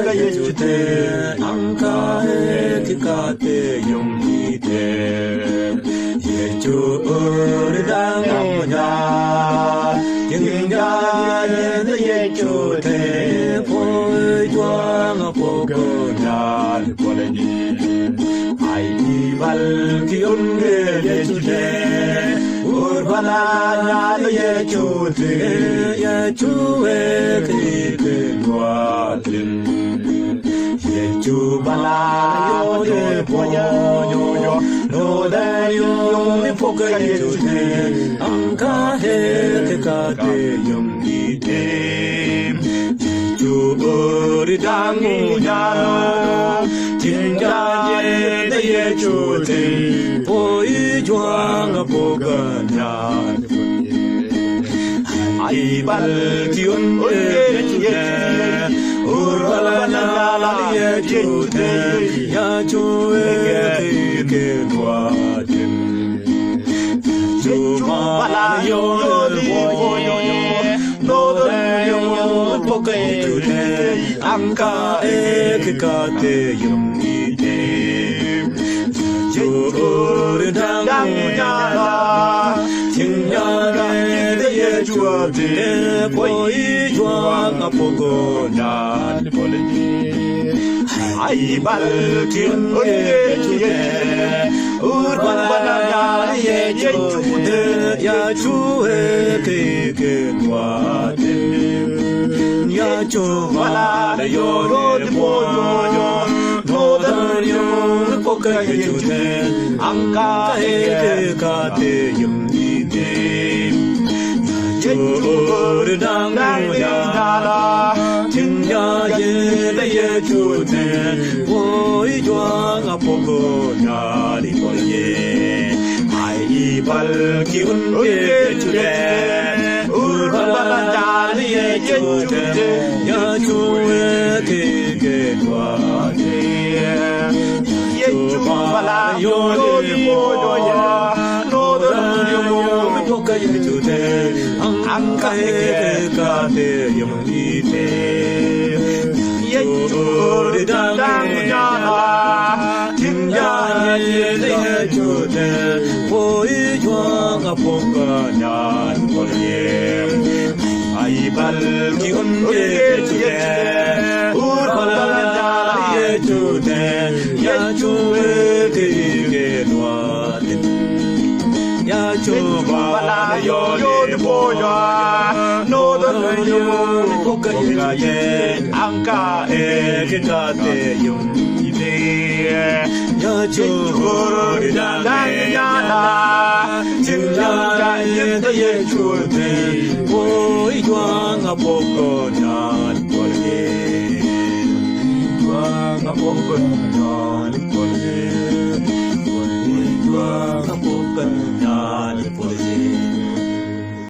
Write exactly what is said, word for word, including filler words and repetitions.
Yecu te, anka e ki kate yum ite. Yecu ur dangu nya. King ya ye de yecu te. Poi juang a pogo nya. Ai bal ki un ge yecu te. Ur bala nya de yecu te. Yecu e ki ke dua. Yecu bala yo de poyo yo, no de yo mi poka yecu te, anka e ki kate yum ite. Yecu ur dangu nya, king ya ye de yecu te, poi juang a poga nya. Ai bal ki un ge yecu te, ur bala nya la yecu te, yecu e ki ke dua te. Yecu bala yo de poyo yo, no de yo poka yecu te, anka e ki kate yum ite. Yecu ur dangu nya, king ya ye de yecu te, poi juang a pogo nya. Ai bal ki un ge yecu te, ur bala nya la yecu te, yecu e ki ke dua te. Yecu bala yo de poyo yo, no de yo poka yecu te, anka e ki kate yum ite. Yecu ur dangu nya, king ya ye de yecu te, poi juang a pogo nya di poye. Ai bal ki un ge yecu te, ur bala nya la yecu te, yecu e ki ke dua te. Yecu bala yo de poyo yo, no de yo mi poka yecu te, anka e ki kate yum ite. Yecu ur dangu nya, king ya ye de yecu te, poi juang a poga nya poye. Ai bal ki un ge yecu te, ur bala nya la yecu te, yecu e ki ke dua te. Yecu bala yo de poyo, no de yo poka yecu te, anka e ki kate yum ite. Yecu ur dangu nya, king ya ye de yecu te, poi juang a pogo nya.